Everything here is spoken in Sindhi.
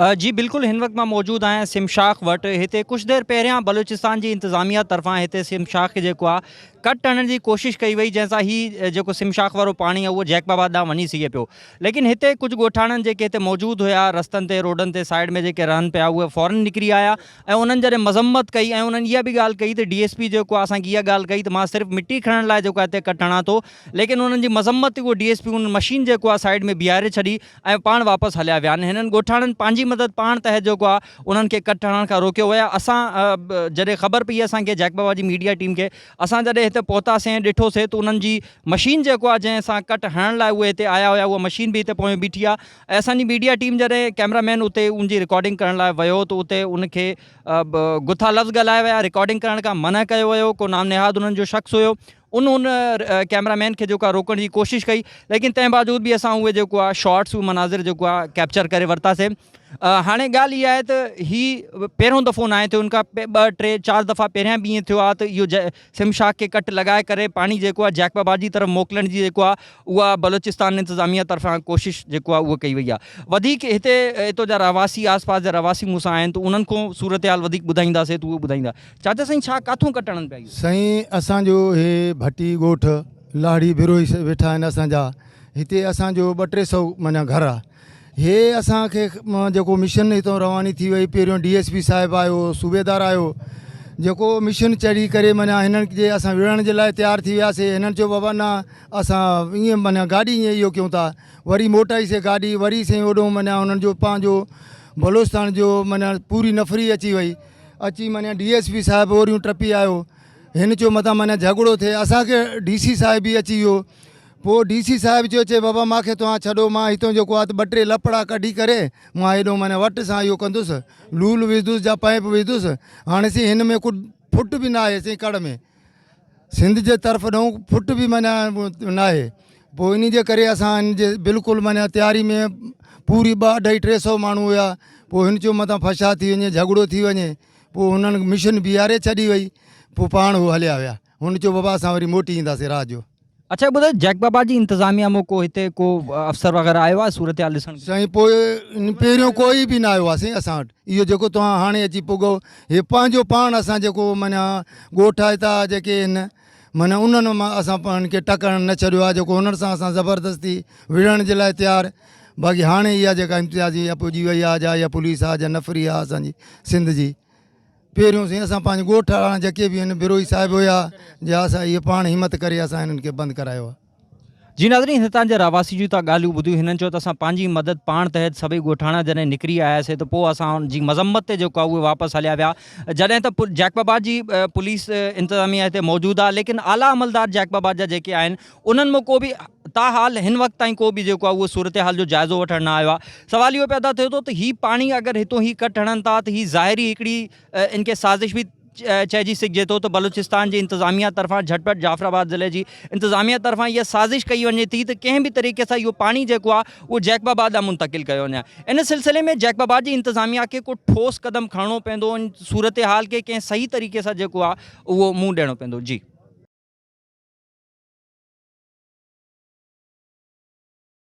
جي بلڪل هن وقت مان موجود آهيان سم شاخ وٽ هتي ڪجهه دير پهريان بلوچستان جي انتظاميا طرفان هتي سم شاخ کي جيڪو آهي ڪٽ هڻڻ جي ڪوشش ڪئي وئي جنهن سان هي جيڪو سم شاخ وارو پاڻي آهي اهو جيڪب آباد ڏانهن وڃي سگهي پيو ليڪن هتي ڪجهه ڳوٺاڻن جيڪي هتي موجود هيا رستن تي روڊن تي سائيڊ ۾ جيڪي رهن پيا اهي فورن نڪري آيا ۽ انهن جڏهن مذمت ڪئي ۽ انهن اها به ڳالهه ڪئي ته ڊي ايس پي جيڪو آهي اسان کي اها ڳالهه ڪئي ته مان صرف مٽي کڻڻ لاء جيڪو آهي هتي ڪٽ هڻان ٿو ليڪن انهن جي مذمت تي اهو ڊي ايس پي ان مشين جيڪو آهي سائيڊ ۾ بيهاري ڇڏي ۽ پاڻ واپس هليا ويا آهن هنن ڳوٺاڻن پنهنجي مدد پاڻ تحت جيڪو آهي انهن کي ڪٽ هڻڻ کان روڪيو ويو اسان جڏهن خبر پئي اسان کي جيڪب آباد جي ميڊيا ٽيم کي اسان جڏهن هتي پهتاسين ڏٺوسين ته انهن جي مشين جيڪو آهي جنهن سان ڪٽ هڻڻ لاء اهي هتي آيا هيا اها مشين به هتي پويان بيٺي آهي ۽ اسان جي ميڊيا ٽيم جڏهن ڪئميرا مين اتي ان جي رڪارڊنگ ڪرڻ لاء ويو ته اتي ان کي گٿا لفظ ڳالهايا ويا رڪارڊنگ ڪرڻ کان منع ڪيو ويو ڪو نام نهاد انهن جو شخص هيو ان ان ڪئميرا مين کي جيڪو آهي روڪڻ جي ڪوشش ڪئي ليڪن تنهن باوجود به اسان اهي جيڪو آهي شارٽس اهي مناظر جيڪو آهي ڪيپچر ڪري ورتاسي هاڻي ڳالهه اها آهي ته هي پهريون دفعو ناهي ٿيو ان کان ٻه ٽي چار دفعا پهريان به ائين ٿيو آهي ته اهو سم شاخ کي ڪٽ لڳائي ڪري پاڻي جيڪو آهي جيڪب آباد جي طرف موڪلڻ جي جيڪو آهي اها بلوچستان انتظاميه طرفان ڪوشش جيڪو آهي اهو ڪئي وئي آهي وڌيڪ هتي هتو جا رهواسي آس پاس جا رهواسي مون سان آهن ته انهن کان صورتحال وڌيڪ ٻڌائينداسي ته اهو ٻڌائيندا چاچا سائين ڇا ڪاٿون ڪٽ هڻن پيا اهو. سائين اسان جو هي ڀٽي ڳوٺ لاهڙي بروهي ويٺا آهن اسان جا هتي اسان جو ٻه ٽي سئو معنيٰ گهر آ هي اسان کي جيڪو مشن هتو رواني ٿي وئي پهريون ڊي ايس پي صاحب آيو صوبيدار آيو جيڪو مشن چڙهي ڪري معنيٰ هنن جي اسان وڙهڻ جي لاء تيار ٿي وياسي هنن چيو بابا نه اسان ائين معنيٰ گاڏي ائين اهو ڪيون ٿا وري موٽائي سي گاڏي وري سائين اوڏو معنيٰ هنن جو پنهنجو بلوچستان جو معنيٰ پوري نفري اچي وئي اچي معنيٰ ڊي ايس پي صاحب اوريون ٽپي آيو هن چيو متان معنيٰ جهڳڙو ٿئي اسان کي ڊي سي صاحب به اچي ويو پوء ڊي سي صاحب چيو چي بابا مان کي توهان ڇڏو مان هتون جيڪو آهي ٻه ٽي لپڙا ڪڍي ڪري مان هيڏو معنيٰ وٽ سان اهو ڪندس لول وجهندس جا پائپ وجهندس هاڻي سين هن ۾ ڪو ڦٽ به ناهي سين ڪڙ ۾ سنڌ جي طرف ڏئون ڦٽ به معنيٰ ناهي پوء انهي جي ڪري اسان هن جي بلڪل معنيٰ تياري ۾ پوري ٻه اڍائي ٽي سئو ماڻهو هيا پوء هن چيو متان فساد ٿي وڃي جهڳڙو ٿي وڃي پوء هنن مشن بيهاري ڇڏي وئي پوء پاڻ هو هليا ويا هن چيو بابا اسان وري موٽي اينداسين رات جو. اڇا ٻڌايو جيڪب آباد جي انتظاميا مان ڪو هتي ڪو افسر وغيره آيو آهي صورتحال ڏسڻ. سائين پوء پهريون ڪوئي به نه آيو آهي سائين اسان وٽ اهو جيڪو توهان هاڻي اچي پڳو هي پنهنجو پاڻ اسان جيڪو معنيٰ ڳوٺ آهي جيڪي آهن معنيٰ انهن مان اسان پاڻ کي ٽڪڻ نه ڇڏيو آهي جيڪو انهن سان اسان زبردستي وڙهڻ جي لاء تيار باقي هاڻي اها جيڪا امتيازي پڄي وئي آهي جا اها پوليس آهي جا نفري آهي اسان جي سنڌ جي پهريون سائين اسان پنهنجي ڳوٺ وارا جيڪي به آهن بروهي صاحب هيا جا اسان اهي پاڻ همت ڪري اسان هنن کي بند ڪرايو آهي. جي ناظرين هتان جي رهواسي جون تان ڳالهيون ٻڌيون هنن چيو ته اسان پنهنجي مدد پاڻ تحت سڀئي ڳوٺاڻا جڏهن نڪري آياسي ته پوء اسان ان جي مذمت تي جيڪو آهي اهي واپس هليا ويا جڏهن ته جيڪب آباد جي پوليس انتظاميا هتي موجود آهي ليڪن اعليٰ عملدار جيڪب آباد جا جيڪي آهن انهن مان ڪو به تاحال هن وقت تائين ڪو به جيڪو آهي اهو صورتحال جو جائزو وٺڻ نه آيو آهي سوال اهو پيدا ٿئي ٿو ته هي پاڻي اگر هتو هي ڪٽ هڻن ٿا ته هي ظاهري هڪڙي ان کي سازش به چئجي سگهجي ٿو ته بلوچستان جي انتظاميا طرفان جهٽپٽ جعفر آباد ضلعي جي انتظاميا طرفان اها سازش ڪئي وڃي ٿي ته ڪنهن به طريقي سان اهو پاڻي جيڪو آهي اهو جيڪب آباد ڏانهن منتقل ڪيو وڃي ان سلسلي ۾ جيڪب آباد جي انتظاميا کي ڪو ٺوس قدم کڻڻو پوندو ان صورتحال کي ڪنهن صحيح طريقي سان جيڪو آهي اهو منهن ڏيڻو پوندو جي.